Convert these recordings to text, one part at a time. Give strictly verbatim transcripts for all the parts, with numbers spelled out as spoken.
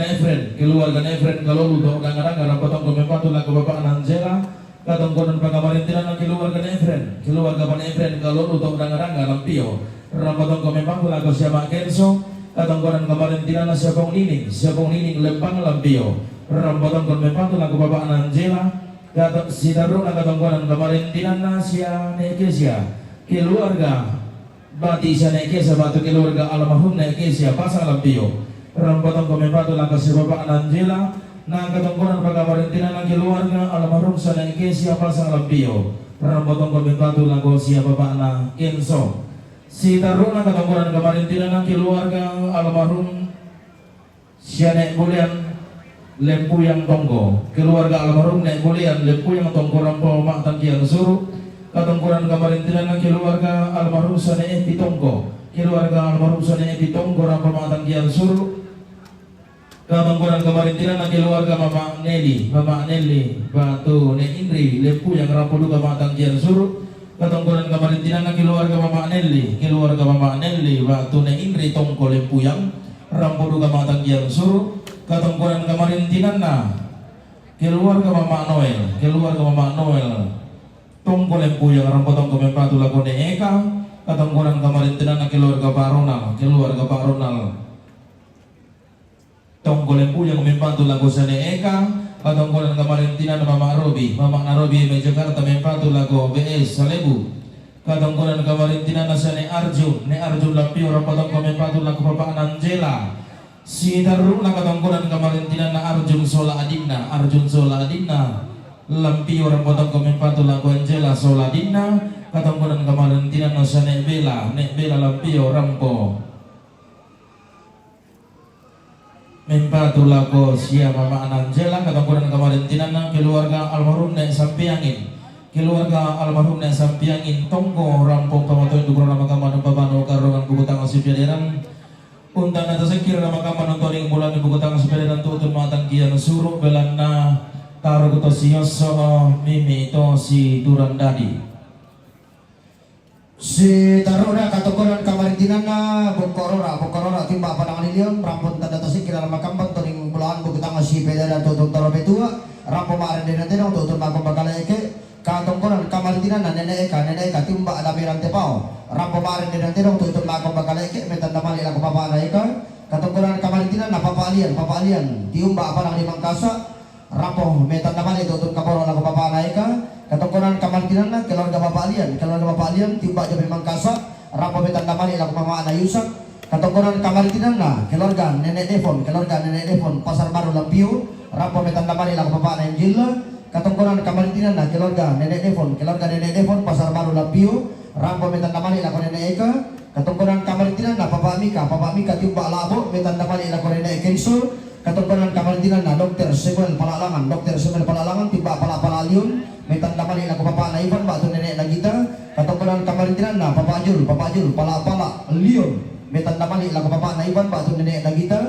Efren, keluarga Efren Kalolu to' Dangaranga, rampo tongko mempatu lako bapa'na Angela. Katongkonan pangamarintinanna keluarga Efren, keluarga Bane Efren Kalolu to' Dangaranga, lampio. Rampo tongko mempatu lako siama Kenso. Katongkonan kamarintinanna siapong Nining, siapong Nining Lembang, lampio. Rampo tongko mempatu lako bapa'na Angela. Kato-, sitarru'na katongkonan kamarintinanna sia Ne'e Kesia, keluarga Bati sia Ne'e Kesia batu keluarga almarhum Ne'e Kesia, pasang lampio. Rampo tongko mempatu lako sia bapa'na Angela. Na katongkonan pangamarintinanna keluarga almarhum sia Ne'e Kesia, pasang lampio. Rampo tongko mempatu lako sia bapa'na Kenso. Sitarru'na katongkonan kamarintinanna keluarga almarhum sia Ne'e Bulean Lempuyang Tongko, keluarga almarhum Ne'e Bulean Lempuyang Tongko, rampo ma'tangkiang suru'. Katongkonan kamarintinanna keluarga almarhum sia Ne'e Epi Tongko, keluarga almarhum sia Ne'e Epi Tongko, rampo ma'tangkiang suru'. Katongkonan kamarintinanna keluarga Mama Neli, Mama Neli batu Ne'e Indri Lempuyang, rampo duka ma'tangkiang suru'. Katongkonan kamarintinanna keluarga Mama Nelli, keluarga Mama Nelli batu Ne'e Indri Tongko Lempuyang, rampo duka ma'tangkiang suru'. Katongkonan kamarintinanna keluarga Mama Noel, keluarga Mama Noel Tongko Lempuyang, rampo tongko mempatu lako Ne'e Eka. Katongkonan kamarintinanna keluarga Pak Ronald, keluarga Pak Ronald Tongko Lempuyang mempatu lako sia Ne'e Eka. Katongkonan kamarintinanna Mama Robi, Mama na Robi mai Jakarta mempatu lako B S Salebu. Katongkonan kamarintinanna sia Ne'e Arjun, Ne'e Arjun lampio, rampo tongko mempatu lako bapa'na Angela. Sitarru'na katongkonan kamarintinanna Arjun sola adinna, Arjun sola adinna, lampio, rampo tongko mempatu lako Angela sola adinna. Katongkonan kamarintinanna sia Ne'e Bela, Ne'e Bela lampio, rampo mempatu lako sia mama'na Angela. Katongkonan kamarintinanna keluarga almarhum Ne'e Sampiangin, keluarga almarhum Ne'e Sampiangin Tongko, rampo pamatoen dukurana makamma, pabano karrongan buku tangan sipederan. Untana tasekkira na makamma, nontoning mulani buku tangan sipederan tu'tun ma'tangkiang suru', belanna taruku to siosso, mimi to siturang dadi. Sitarru'na katongkonan kamarintinanna Bokko Rora, Bokko Rora timba padang lilion, rampon tanda tasekkira makamban toning bulawan buku tangan sipederan tu'tun toro petua, rampo ma'rende na tedong tu'tun makomba kale'ke. Katongkonan kamarintinanna Nenek Eka, Nenek Eka timba dameran tepao, rampo ma'rende na tedong tu'tun makomba kale'ke, metanda mali lako papa'na Eka. Katongkonan kamarintinanna Papa Alian, Papa Alian tiumba padang di Mangkasa, rampo metanda mali tu'tun kaboro lako papa'na Eka. Katongkonan kamarintinanna keluarga Papa Alian, keluarga Papa Alian tiumba Jope Mangkasa, rampo metanda mali lako mama'na Yusak. Katongkonan kamarintinanna keluarga Nenek Devon, keluarga Nenek Devon Pasar Baru Lampio, rampo metanda mali lako papa'na Angela. Katongkonan kamarintinanna keluarga Nenek Devon, keluarga Nenek Devon Pasar Baru Lampio, rampo metanda mali lako Nenek Eka. Katongkonan kamarintinanna Papa Mika, Papa Mika tiumba Labo, metanda mali lako Nenek Kenso. Katongkonan kamarintinanna Dokter Samuel Palalangan, Dokter Samuel Palalangan tiumba Pala-, Palalion, metanda mali lako papa'na Ivan batu Nenek Nagita. Katongkonan kamarintinanna Papa Jul, Papa Jul Pala-, Palalion, metanda mali lako papa'na Ivan batu Nenek Nagita.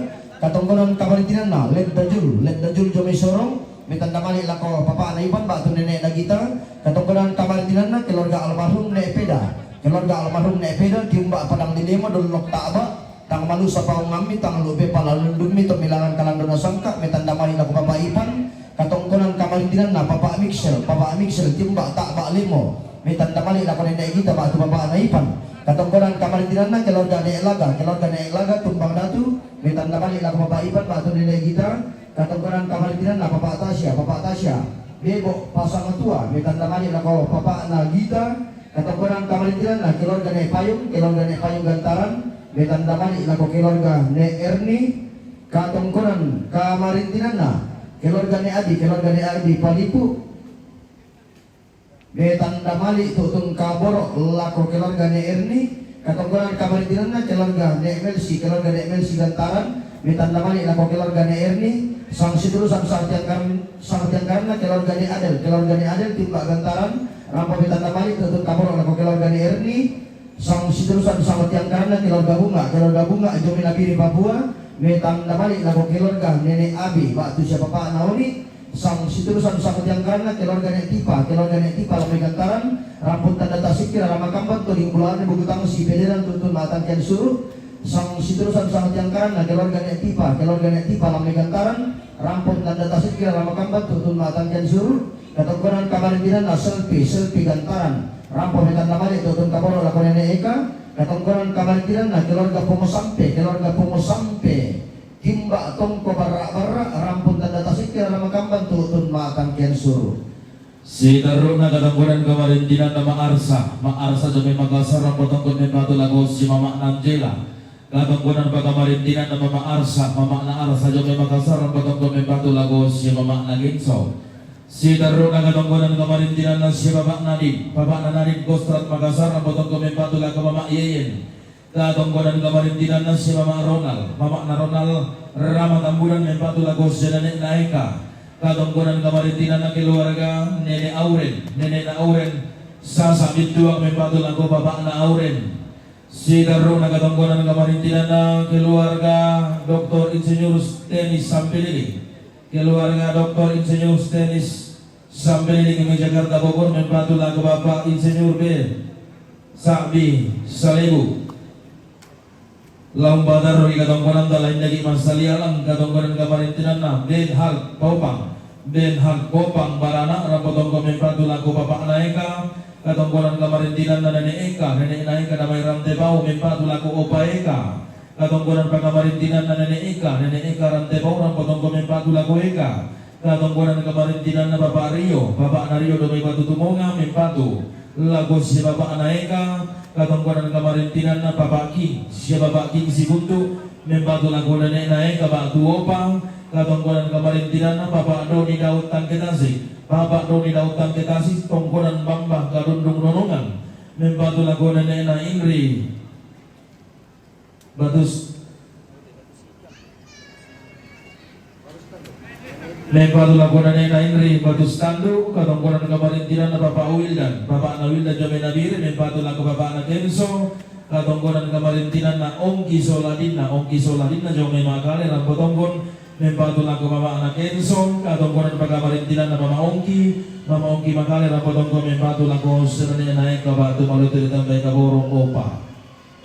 Katongkonan kamarintinanna Ledda Jul, Ledda Jul Jomi Sorong, metanda mali lako papa'na Ivan batu Nenek Nagita. Katongkonan kamarintinanna keluarga almarhum Nenek Peda, keluarga almarhum Nenek Peda tiumba padang di Lemo, Dollok Ta'ba. Tang malusa paongammi, tang lu'be palalundummi, to milangan kalandona sangka, metanda mali lako Papa Ipan. Katongkonan kamarintinanna Papa Miksel, Papa Miksel tiumba Ta'ba Lemo, metanda mali lako Nenek Gita batu papa'na Ipan. Katongkonan kamarintinanna keluarga Nenek Laga, keluarga Nenek Laga Tumbang Datu, metanda mali lako Papa Ipan batu Nenek Gita. Katongkonan kamarintinanna Papa Tasya, Papa Tasya Bebo Pasang Tua, metanda mali lako papa'na Gita. Katongkonan kamarintinanna keluarga Nenek Payung, keluarga Nenek Payung Gantaran, metanda mali lako keluarga Nenek Erni. Katongkonan kamarintinanna keluarga Nenek Adi, keluarga Nenek Adi Palipu, metanda mali tu'tun kaboro lako keluarga Nenek Erni. Katongkonan kamarintinanna keluarga Nenek Melsi, keluarga Nenek Melsi Gantaran, metanda mali lako keluarga Nenek Erni. Sang siturusan sangtiangkaran-, sangtiangkaranna keluarga Nenek Adel, keluarga Nenek Adel tiumba Gantaran, rampo metanda mali tu'tun kaboro lako keluarga Nenek Erni. Sang siturusan sangtiangkaranna keluarga Bunga, keluarga Bunga Jomi Nabiri Papua, metanda mali lako keluarga Nenek Abi batu sia papa'na Oni. Sang siturusan sangtiangkaranna keluarga Nenek Tipa, keluarga Nenek Tipa lako Gantaran, rampon tanda tasekkira makamban toning bulawan buku tangan sipederan tu'tun ma'tangkiang suru'. Sangtiturusan sangtiangkaranna keluarga Nek Tipa, keluarga Nek Tipa Lambe Gantaran, rampon tanda tasik kira Ramakamban tu'tun ma'tangkian suru', katongkonan kamarintinanna Selpi, Selpi Gantaran, rampon metanda mali' tu'tun kaporo lako Nenek Eka, katongkonan kamarintinanna keluarga Pongo Sampe, keluarga Pongo Sampe, Timba' Tongko Barra'-barra', rampon tanda tasik kira Ramakamban tu'tun ma'tangkian suru'. Siterru'na katongkonan kamarintinanna Ma'arsa, Ma'arsa jomai Makassar, rampon tongko mempatu lako si Mama'na Angela. Katongkonan pakamarintinanna Mama Arsa, Mama'na Arsa jomai Makassar, rampon tongko mempatu lako si Mama'na Genso. Siterru'na katongkonan kamarintinanna si Bapa'na Nadin, Bapa'na Nadin Kostrad Makassar, rampon tongko mempatu lako Mama Yeyen. Katongkonan kamarintinanna si Mama Ronald, Mama'na Ronald Rama Tambunan, mempatu lako si Nene'na Eka. Katongkonan kamarintinanna keluarga Nenek Auren, Nene'na Auren Sasa Bittuang, mempatu lako Bapa'na Auren. Siterru'na katongkonan kamarintinanna keluarga Doktor Insinyur Stenis Sampililing. Keluarga Doktor Insinyur Stenis Sampililing mai Jakarta Bogor, mempatu lako Bapa' Insinyur Ben Sa'bi Salebu. Laung patarru'i katongkonanta lain daki' massalialang katongkonan kamarintinanna Ben Hal Popang. Ben Hal Popang barana', rampon tongko mempatu lako Bapa'na Eka, katongkonan kamarintinanna Nenek Eka, Nene'na Eka na mai Rantepao, mempatu lako Opa Eka. Katongkonan pakamarintinanna Nenek Eka, Nenek Eka Rantepao, rampon tongko mempatu lako Eka. Katongkonan kamarintinanna Bapa' Rio, Bapa'na Rio dio mai Batu Tumonga, mempatu lako si Bapa'na Eka. Katongkonan kamarintinanna Bapa' King, si Bapa' King Sibuntu, mempatu lako Nene'na Eka Batu Opa. Katongkonan kamarintinanna Bapa' Doni Daud Tangke Tasik, Bapa' Doni Daud Tangke Tasik, tongkonan Bamba Kadundung Nonongan, mempatu lako Nene'na Inri Batus. Mempatu lako Nene'na Inri Batus Tandu. Katongkonan kamarintinanna Bapa' Wildan, Bapa'na Wildan jomai Nabire, mempatu lako Bapa'na Kenso. Katongkonan kamarintinanna Ongki Soladinna, Ongki Soladinna jomai Makale, rampon tongko mempatu lako Mama'na Kenso. Katongkonan pakamarintinanna Mama Ongki, Mama Ongki Makale, rampon tongko mempatu lako si Nene'na Eka Batu Malutu, ditambai kaborong Opa.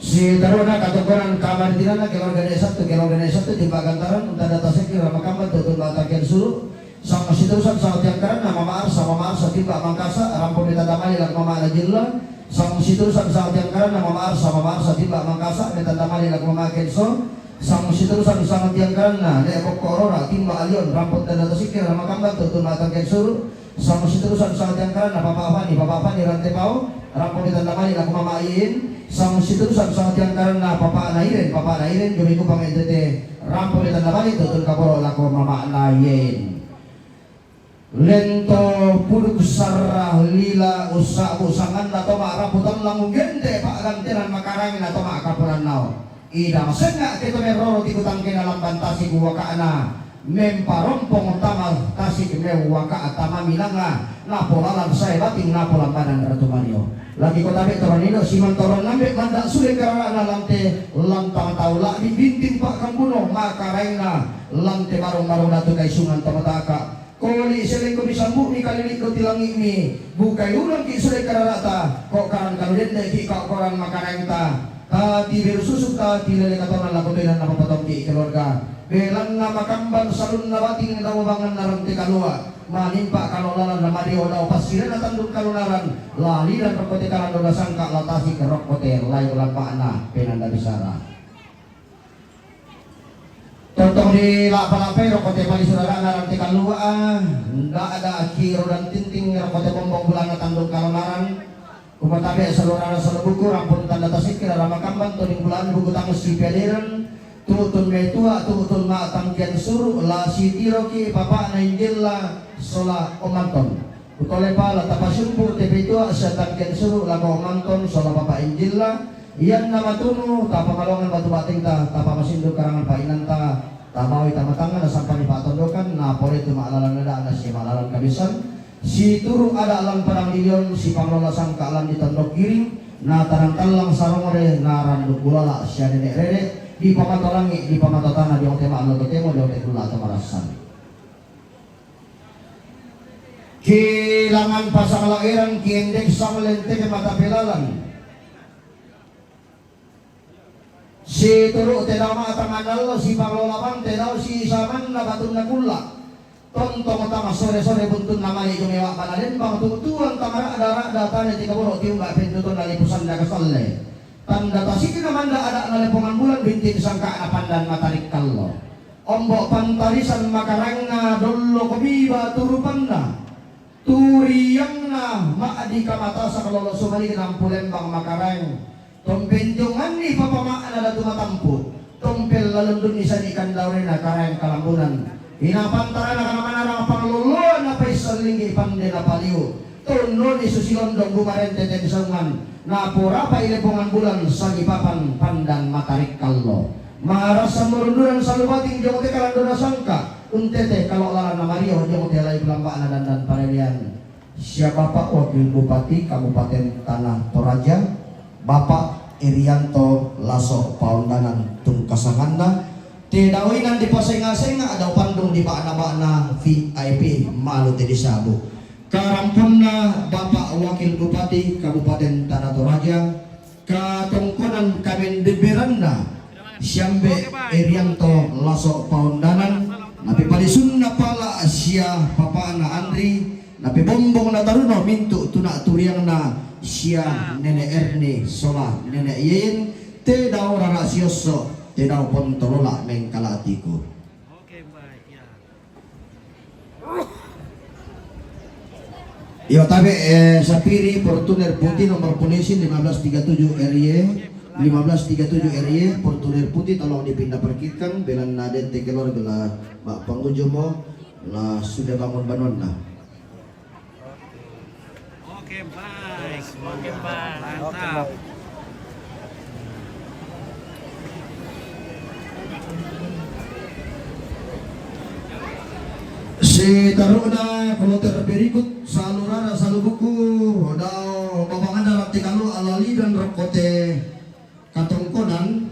Siterru'na katongkonan kamarintinanna keluarga Nek Sattu, keluarga Nek Sattu Timba' Gantaran, tanda tasik kira Ramakamban tu'tun ma'tangkian suru'. Sangtiturusan sangtiangkaranna Mama Arsa, Mama Arsa Timba' Mangkasa, rampon metanda mali' lako Mama'na Jilla. Sangtiturusan sangtiangkaranna Mama Arsa, Mama Arsa Timba' Mangkasa, metanda mali' lako Mama Kenso. Sangtiturusan sangtiangkaranna Nek Kokko Rora Timba' Alion, rampon tanda tasik kira Ramakamban tu'tun ma'tangkian suru'. Sangtiturusan sangtiangkaranna Papa Fani, Papa Fani Rantepao, rampon metanda mali' lako Mama Iin. Sangtiturusan sangtiangkaranna Papa'na Iren, Papa'na Iren jomai Kupang N T T, rampon metanda mali' tu'tun kaporo lako Mama'na Iin. Lento puduk sarra lila ussa'bu sanganna to ma'rapu tallang, unggente pa'gantenan makaraengna to ma'kaponannao. Idang senga' ke to merroro tikutangkena lamban tasik uwaka'na memparompong tama tasik meuwaka' tama minanga, napolalan sae bating napolambanan Ratu Mario. Lagi ko tabe' toron indo' simantoron nambe' manda' sule karara'na lante lantang tau la'bi binting pa'kambuno makaraengna lante marong-marong datu kaisungan to mataka'. Koli' selengko misambu'mi kalili'ko tilangi'mi, bukai ulangki' sule karara'ta, ko' karan kalu dende'ki' kaokoran makaraengta, tati beru susuk, tati lele katonan lako toinan napapatongki' keluarga. Belanna makamban salunna bating dao banganna rante kalua', manimpa kalonaran na madio dao passirena tandung kalonaran, lalidan rokko te kalandona sangka' la tasik rokko te lai lampa'na penanda bisara. Tontong dila'pa-la'pai rokko te malisu rara'na rante kalua', nda'da kiro dan tinting rokko te bombong bulanna tandung kalonaran. Kumatabe' salorana salobuku rampun tanda tasikki raramakamban toding bulan buku tangsi piaderen, tu'tun metua, tu'tun ma'tangkian suru', la sitiroki papa'na Injilla sola Om Anton. Kutolepa la tapasumpu te pitua sia tangkian suru' lako Om Anton sola papa Injilla, iyanna matunu tapamaloangan batu batengta, tapamasindu karangan pa'inanta, tamaoi tamatangnga nasampani pa'tondokan, napole tu ma'lalan ada'na sia ma'lalan kabisan, situru' ada' lan padang lilion, sipanglola sangka' lan di tondok giring, na tadang tallang sarongore, na randuk bulala sia nene' rere', dipamato langi', dipamato tana, diong te ma'lo totemo, diong te kulla' to marassan. Kilangan pasang laeran, kiendek sang lenteke mata pelalan. Situru' te dao mata mannallo, sipanglola bang te dao sisamanna batunna kulla'. Tontong tama sore-sore buntunna mali' jumewa' bana lembang, tutuan tama ra'da-ra'da tane tikaboro' tiumba' pentutonna lipusanna kasalle. Tanda tasi'na manda ada'na Lepongan Bulan, bintin sangka'na pandan matarik kallo. Ombo' pantarisan makaraengnga dollo kobiba turupanna. Turiangna ma'di kamatasak lolo sumaligna mpulembang makaraeng. Tompenjonganni papama'na datu matampu'. Tompellalundunni sadi kandaurena karaeng kalambunan. Inapantarana kana manarang pangloloan napaissalinggi pande napaliu. Tonnoni susilondong bumarente tensaungan. Naporapa'i Lepongan Bulan sadi papan pandan matarik kallo. Marassan morunduran salubating jong te kalandona sangka'. Untete kalo' lalanna mario jong te lai lamba'na dandan parelian. Sia Bapak Wakil Bupati Kabupaten Tanah Toraja, Bapak Irianto Laso Paondanan tungkasanganna, te dao inan dipasenga-senga, dao pandung diba'na-ba'na V I P, malu te disabu. Karampunna Bapak Wakil Bupati Kabupaten Tanah Toraja, katongkonan kamendebberanna Siambe Irianto Laso Paondanan, napipalisunna pala' sia papa'na Andri, napibombong nataruno mintu' tuna' turiangna sia Nene' Erni sola Nene' Yeyen, te dao rara siosso, te dao pontolola mengkalatiku. Iyo, tabe', eh, Sapiri, Fortuner putih, nomor polisi lima belas tiga tujuh R Y, lima belas tiga tujuh R Y, Fortuner putih tolong dipindah parkirkan, belanna dente keluarga la, Pak Pangujomo, la sudah bangun banuanna. Oke, baik. Oke, baik. Mantap. Sitaru'na kloter berikut, salurana salubuku, dao babangana rati kalu alali dan rokkote katongkonan.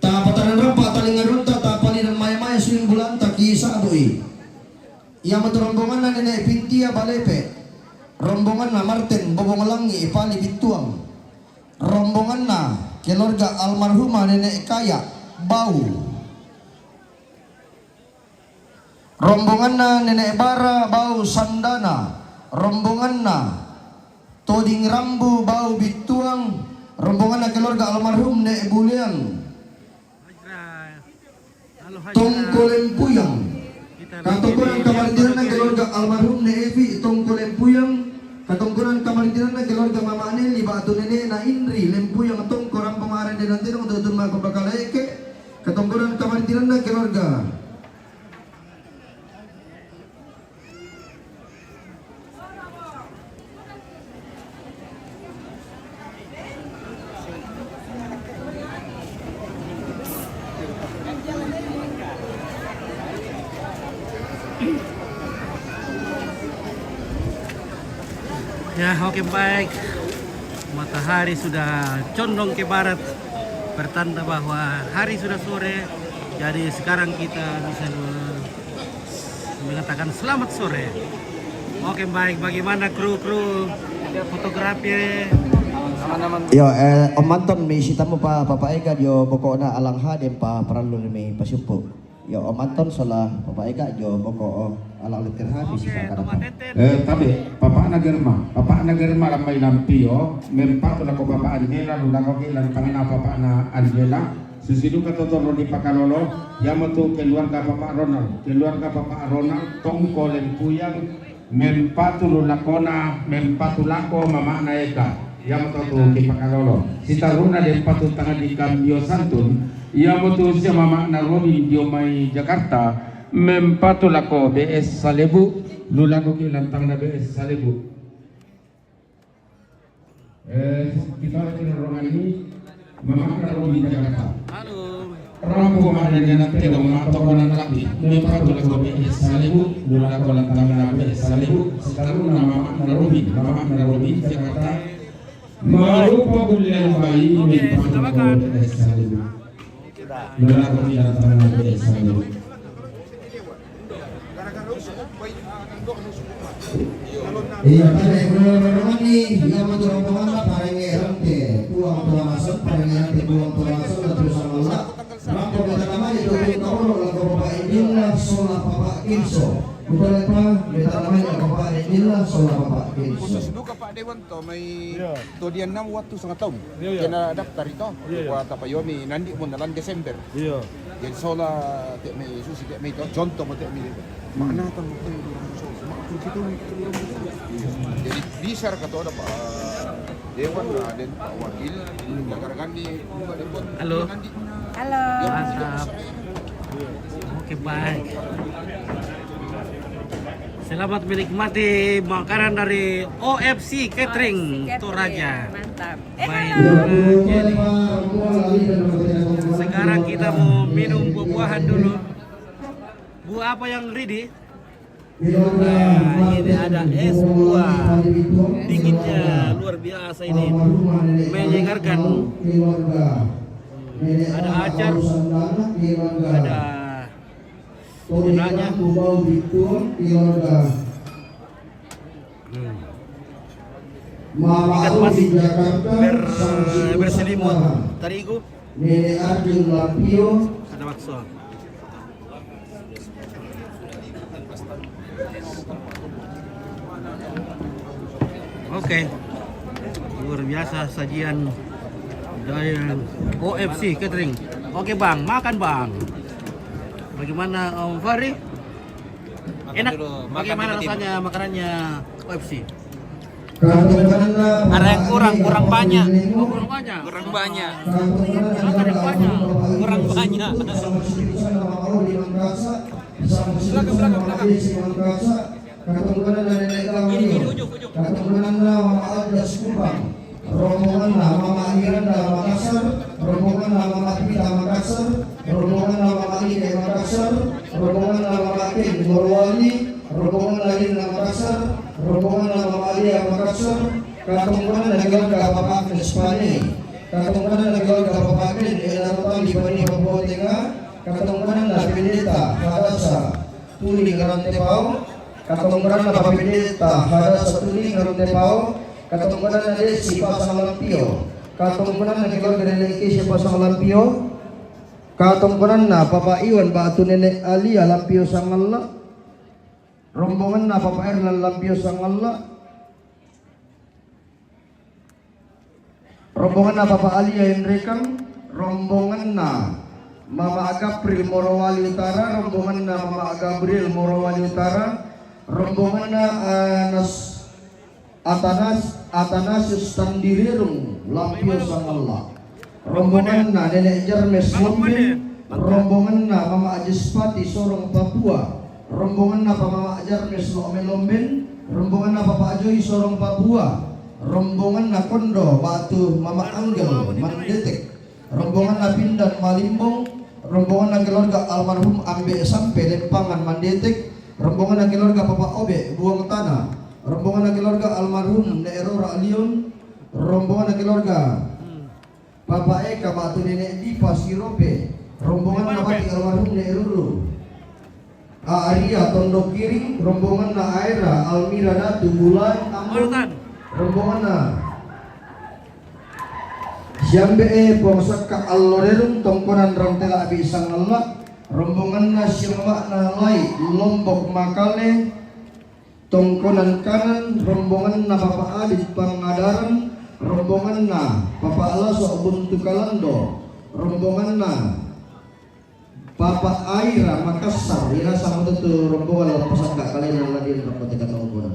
Tapatanan rampa talingadonta, tapalinan maya-maya suing bulanta kisa'bu'i. Iamotu rombonganna Nene' Pintia Balepe, rombonganna Marten Bobong Langi' Pali Bittuang, rombonganna keluarga almarhumah Nene' Kaya Bau, rombonganna Nene' Bara Bau Sandana, rombonganna Toding Rambu Bau Bittuang, rombonganna keluarga almarhum Ne' Bulean Tongko Lempuyang. Katongkonan kamarintinanna keluarga almarhum Ne' Evi Tongko Lempuyang. Katongkonan kamarintinanna keluarga Mama Neli ba'tu nene'na Indri Lempuyang Tongko Rampa Maren Denantino Tutun Mako Bakalaeke. Katongkonan kamarintinanna keluarga Ya, oke, baik. Matahari sudah condong ke barat, pertanda bahwa hari sudah sore. Jadi sekarang kita bisa me-, mengatakan selamat sore. Oke, baik. Bagaimana kru-kru fotografi? Aman-aman. Yo, eh, Om Anton, mi sitamu pa Papa Ega dio boko'na alang hadeng pa parallu mi pasiuppu. Yo, Om Anton sola Papa Ega dio boko' alang letter habis. Oke, Papa Teten. Eh, tabe', Papa'na Germa, Papa'na Germa lambai lampi yo, mempatu lako Papa Andela, lu lako ke lantangna Papa'na Andela, susiduka totorro di Pakalolo, iamotu keluarga Papa Ronald, keluarga Papa Ronald, Tongko Lempuyang, mempatu lu lakona, mempatu lako mama'na Eka, iamotu tu ki Pakalolo. Sitaru'na de' patu tanga di kambio santun, iamotu sia mama'na Robin dio mai Jakarta, mempatu lako B S Salebu, lu lako ki lantangna B S Salebu. Eh, kita lagi rorongan ini, Mama'na Robin Jakarta. Halo. Rambu ma'na nena tedong matokonan rapi. Mempatu lako B S Salebu, lu lako lantangna B S Salebu, sitaru'na Mama'na Robin, Mama'na Robin Jakarta. Marupa bulle bai, mempatu lako B S Salebu. Lu lako ki lantangna B S Salebu. Iya, tabe' kulo roronganni, iamotu rombonganna Parengnge' Rante, Puang Tuamasen Parengnge' Rante. Kinso. Bukan apa, minta namanya Bapak Ella, sola Bapak Kinso. Khusus duka Pak Dewan to, mai to dia enam waktu setengah tahun. Iya, iya. Kena daftar itu. Iya, iya. Kuat apa yomi, nanti mau dalam Desember. Iya. Jadi sola, tek mai susi, tek mai to, contoh mau tek mai. Makna tahu, tek mai orang so, mak tu kita orang so. Jadi bisa kata ada Pak Dewan lah dan Pak Wakil, negara kami, Pak Dewan. Halo. Nanti. Halo. Mantap. Oke, baik. Selamat menikmati makanan dari O F C Catering, O F C Catering, Toraja. Mantap. Eh, baik, halo. Sekarang kita mau minum buah-buahan dulu. Bu, apa yang ready? Nah, ini ada es buah. Dinginnya luar biasa ini. Menyegarkan. Ada acar, ada enaknya. Hmm. Ikan mas ber-, berselimut terigu. Ada bakso. Oke. Luar biasa sajian dari O F C Catering. Oke, Bang, makan, Bang. Bagaimana, Om Fahri? Enak? Bagaimana rasanya makanannya O F C? Ada yang kurang, kurang banyak. Oh, kurang banyak. Kurang banyak. Kurang banyak. Kurang banyak. Belakang, belakang, belakang. Ini, ini, ujung, ujung. Rombongan Mama Miranda Makassar, rombongan Mama Pita Makassar, rombongan Mama Ida Makassar, rombongan Mama Ken Morowali, rombongan Lina Makassar, rombongan Mama Alia Makassar, katong keluarga Bapak Agnes Pane, katong keluarga Bapak Agnes Ella Rotali Pane Papua Tengah, katong keluarga Pendeta Hadasa Tuli Garantepao, katong keluarga Pendeta Hadasa Tuli Garantepao, katong keluarga Desi Pasang Lampio, katong keluarga Desi Pasang Lampio, katong keluarga Papa Iwan Batu Nenek Alia Lampio Sangalla, rombonganna Papa Erlan Lampio Sangalla, rombonganna Papa Alia Enrekang, rombonganna Mama Gabriel Morowali Utara, rombonganna Mama Gabriel Morowali Utara, rombonganna Anas Atanas-, Atanasius Tandirirung Lampio Sangalla. Rombonganna Nenek Jarmes Lombin, rombonganna Mama Ajis Pati Sorong Papua, rombonganna Papa Mama Jarmes Lo Melomben, rombonganna Papa Ajoi Sorong Papua, rombonganna Kondo Batu Mama Anggel Mandetek, rombonganna Pindan Malimbong, rombonganna keluarga almarhum Ambe Sampe Lempangan Mandetek, rombonganna keluarga Papa Obe Buang Tanah, rombonganna keluarga almarhum Ne'e Rora Lion, rombonganna keluarga Papa Eka Batu Nenek Dipa Sirope, rombonganna Bati almarhum Ne'e Ruru. Aria Tondok Kiri, rombonganna Aira Almira Datu Bulan Ambon, rombonganna Siambe e Puang Sakka Allorerung, tongkonan Rantela Abi Sangalla, rombonganna Siammakna Lai Lombok Makale, tongkonan kanan, rombonganna Papa Adit Pangadaran, rombonganna Papa Laso Buntu Kalando, rombonganna Papa Aira Makassar, ina sama tu rombongan la pasangka kalena la di rombongan tiga tahun bola.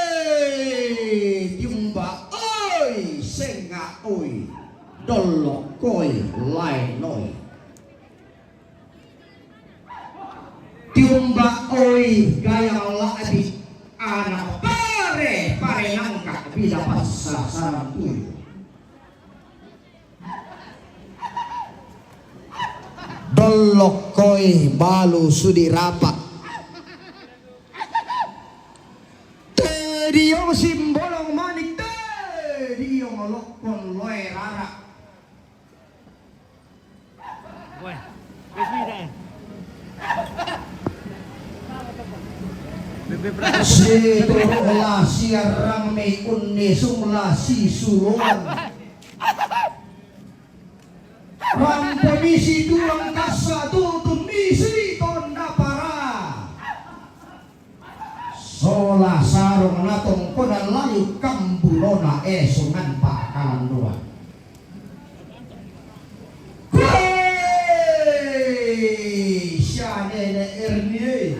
Koi, tiumba, oi, senga, oi. Dollo koi lae noi. Tiumba oi gaya la'bi ana pare, pare nangka bila passa sarang tuyu. Dollo koi balu sudi rapa. Tediong simbolong manik, tediong lokkon loe rara. Weh, wis bisa. Situru' la siyarrang me' unnisung la sisuluwan. Rampo misi tulang kassa' tu'tun misi tonda para. Sola sarong natongkonan layu kambunona esungan pakalanduan. Kuwe! Siya nene' Ernie.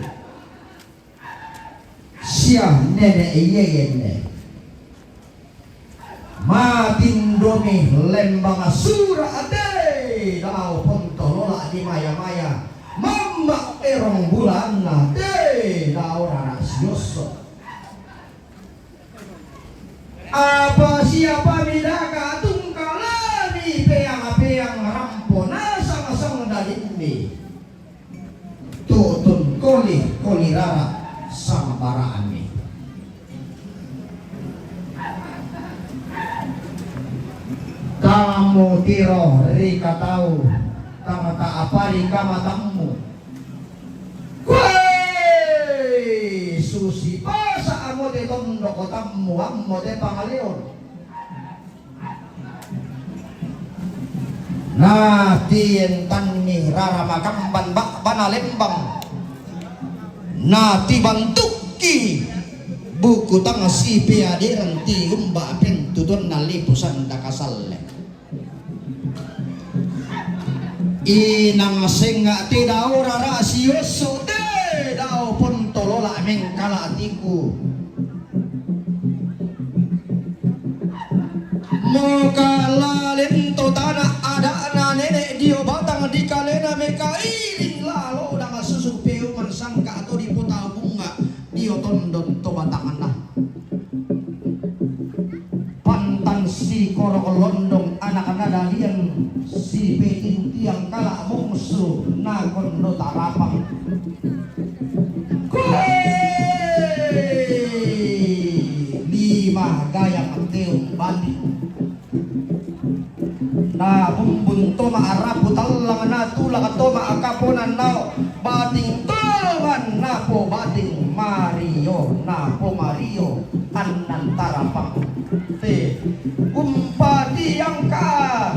Siya nene' Yeyenne. Matindomi lembang sura' te, dao pontolola di maya-maya, mamba' erong bulanna te, dao rara' siyosso. Apa siapa midaka tungkalani peyang-peyang rampo nasang-sang dalinni. Tu'tun koli, koli rara' sama bara'anni. Tamu tiro ri katau, tama ta'apari kamatammu. Kuwe! Susi pasa' amo te tondoko tammu, ammo te pangaleon. Na tientanni rara makamban ba'bana lembang. Na tibantukki buku tang sipeaderan tiumba' pentutonna lipu sanda kasalle. Inang senga' te dao rara' siyosso te dao pontolola mengkala tiku. Mokala lento tana' ada'na nene' dio batang dikalena mekairing lalo dang susu peuman sangka' to dipotau bunga' dio tondon to batanganna. Pantan sikoro' londong anakna dalian sipetintiang kala' mungsu nakon do tarapang. Kuwe! Lima gayang teung bali. Na bumbun to ma'arapu tallang, na tulak to ma'akaponan nao, bating tolongan napo bating mario, napo mario annan tarapang. Te, umpati angka.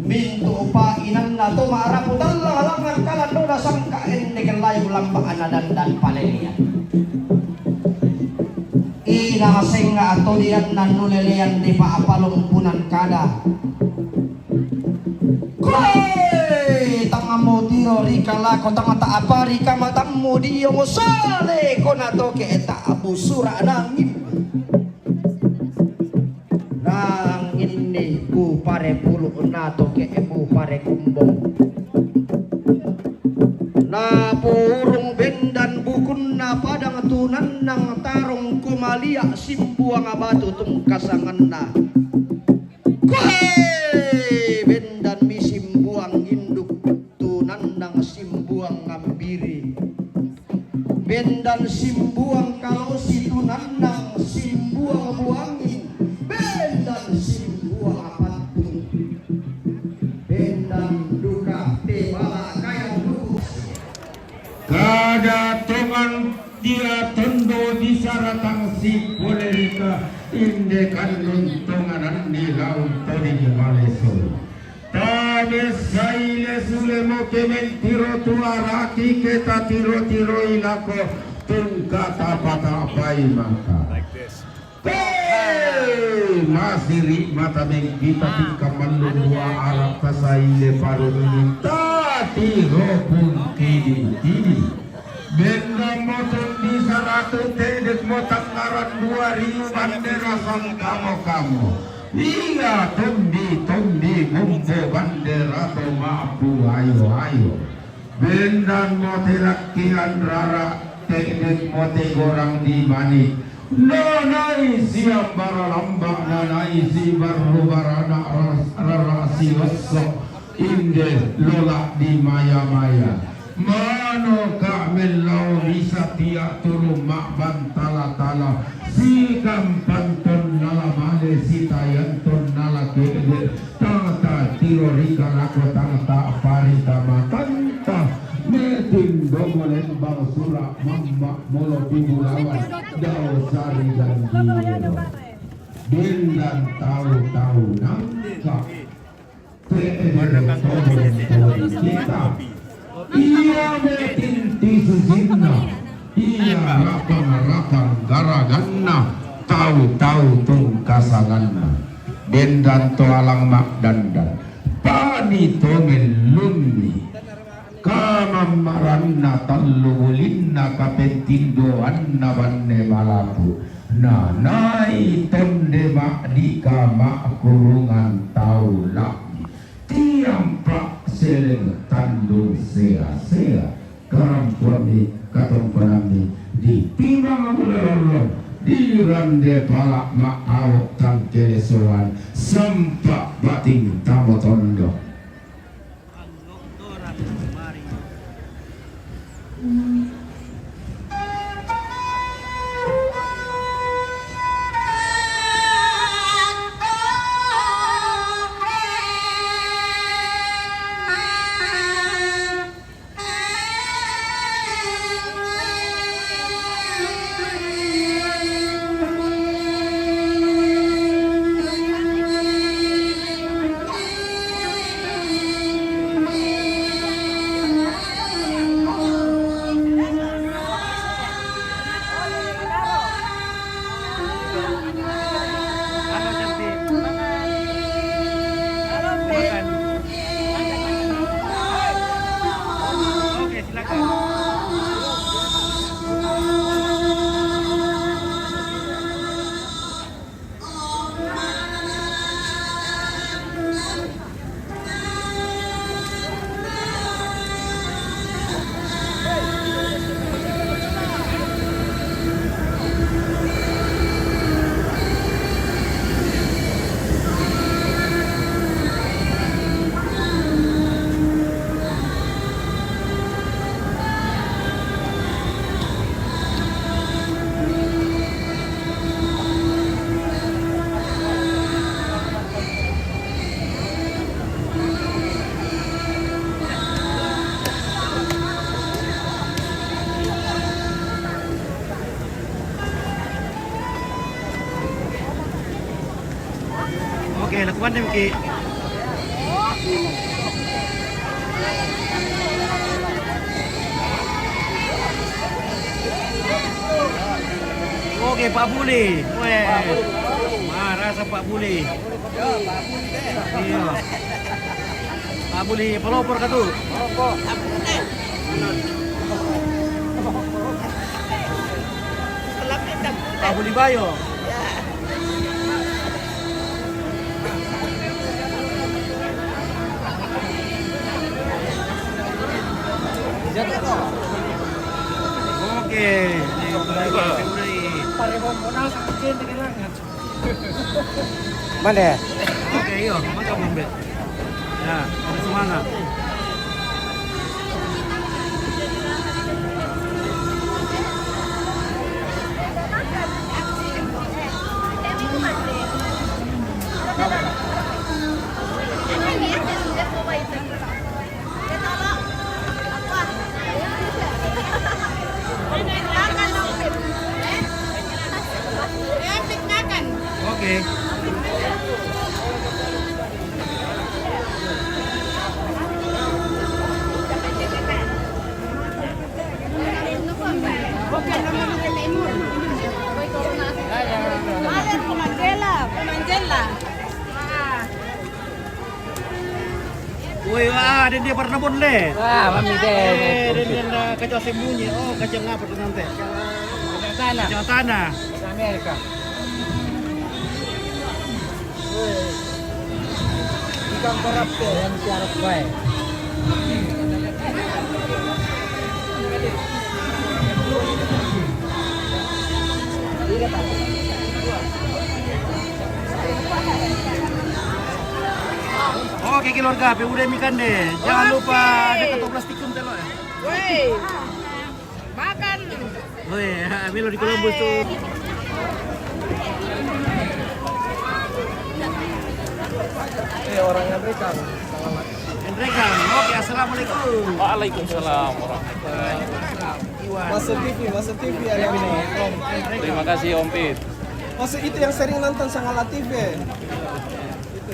Mintu' pa'inanna to ma'arapu tallang langngan kalandona sangka' endek layu lamba'na dandan palelean. Inang senga' to dianna nulelean di pa'apalumpunan kada. Koe tang mutiro ri kalako tang ta'apari kamatammu dio musale ko natoke' ta'bu sura' nangin. Nanginni bu pare pulu' natoke' bu pare kumbong. Napurung bendan bukunna padang tunannang tarong kumalia' simbuang batu tungkasanganna. Koe bendan mi simbuang induk tunannang simbuang ngambiri. Bendan simbuang kalosi tunannang simbuang buangin. Bendan simbuang apattung. Bendan duka te bala kayang duku. Kada tongan dia tondo di saratang si polerika inde kanun tonganan ni laun todi maleso. Tabe sai le sule mo kemen tiro tuaraki keta tiro-tiro ilako tungka tapa-tapai maka. Hei, masiri mata mengkita tingka mallung dua arap tasai le parung ini tati ropun tidi-tidi. Benda moton di saratu tedek mo tangaran dua ribu bandera sang kamo-kamo. Iya tombi-tombi gumbo bandera to mapu ayo-ayo. Bendan mo telakkian rara tedek mo tegorang di mani. Nanai siambara lamba nanai si barru barana rara siwasso. Inde lola' di maya-maya. Manoka' mellau bisa tia' turu ma'bantala-tala. Sikampan tonnala male sitayan tonnala ke'de. Tangta tiro rika lako tangta parita matanta. Me Tindo Molembang, Sura Mamma, Molo Pibulawan, Dao Sari Gandiero. Bendan tau-tau nangka. Te'ede tobong todi kita. Ia metin tisi sinna. Ia rakang-rakang garaganna. Tau-tau tungkasanganna. Bendan to alang makdandan. Pani to mellummi. Kamammaranna tallu bulinna kapentindoanna banne malapu, nanai tonde ma'dika ma'kurungan tau la'bi, tiampa seleng tandung sea-sea, karampuanni katongkonanni ditimang mula lollong, dirande pala ma'ao tangkelesoan, sempa bating tamo tondo. Oke, silakan. Oke, lakukan deh, Miki. Oke, Pak Buli. Weh. Marasa Pak Buli. Iya. Pak Buli pelopor ka tu. Pak Buli Bayo. Oke. Mana? Oke, iyo, mantap, Bang Ben. Ya, ada semangat. Oke. Ada pemandela, pemandela. Woi, ah, den dia pernah pun deh. Wah, mami deh. Eh, den dia na kacau sembunyi. Oh, kacau ngapa tu nanti? Kacau tanah. Kacau tanah. Amerika. Woi. Ikan berapa? Yang siarap baik. Oke, keluarga, pe udah makan deh. Jangan lupa ada kantong plastik tu, minta lo ya. Woi, makan. Woi, Milo di Columbus tu. Eh, orang Amerika. Rekan, oke, assalamualaikum. Waalaikumsalam warahmatullahi wabarakatuh. Masuk T V, masuk T V hari ini. Terima kasih, Om Pit. Masuk itu yang sering nonton Sangala T V.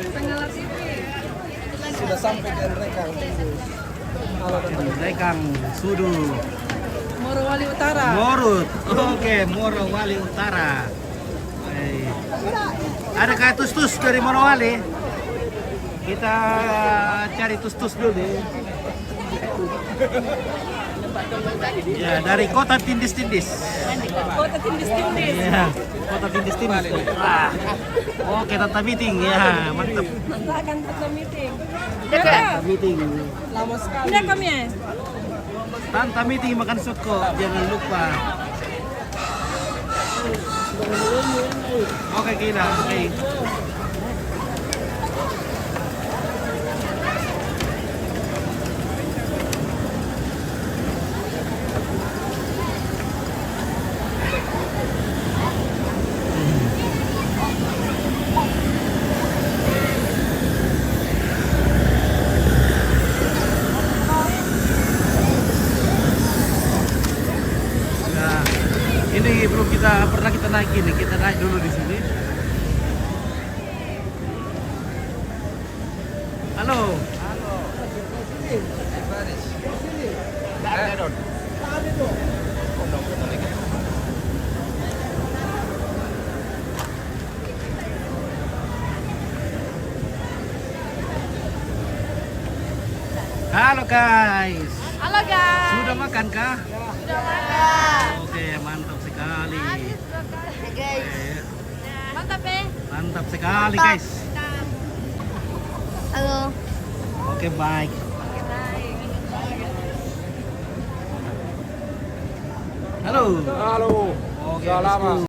Sangala T V. Sudah sampai ke Rekang. Halo, Rekang Sudu. Morowali Utara. Morut. Oke, Morowali Utara. Hai. Ada Kak Tustus dari Morowali? Kita cari Tustus dulu. Ya, dari kota Tindis-Tindis. Kota Tindis-Tindis. Ya, kota Tindis-Tindis. Ah. Oke, Tanta Meeting. Ya, mantap. Silakan Tanta Meeting. Tanta Meeting. Lama sekali. Udah kami ya? Tanta Meeting makan soko, jangan lupa. Oke, gila. Oke. Nah, ini belum kita pernah kita naik ini, kita naik dulu di sini. Halo. Halo guys. Halo guys. Sudah makan kah? Sudah makan. Oke, mantap sekali. Habis makan. Oke, guys. Oke. Mantap, eh? Mantap sekali, guys. Halo. Oke, baik. Halo. Halo. Oke, sudah lama.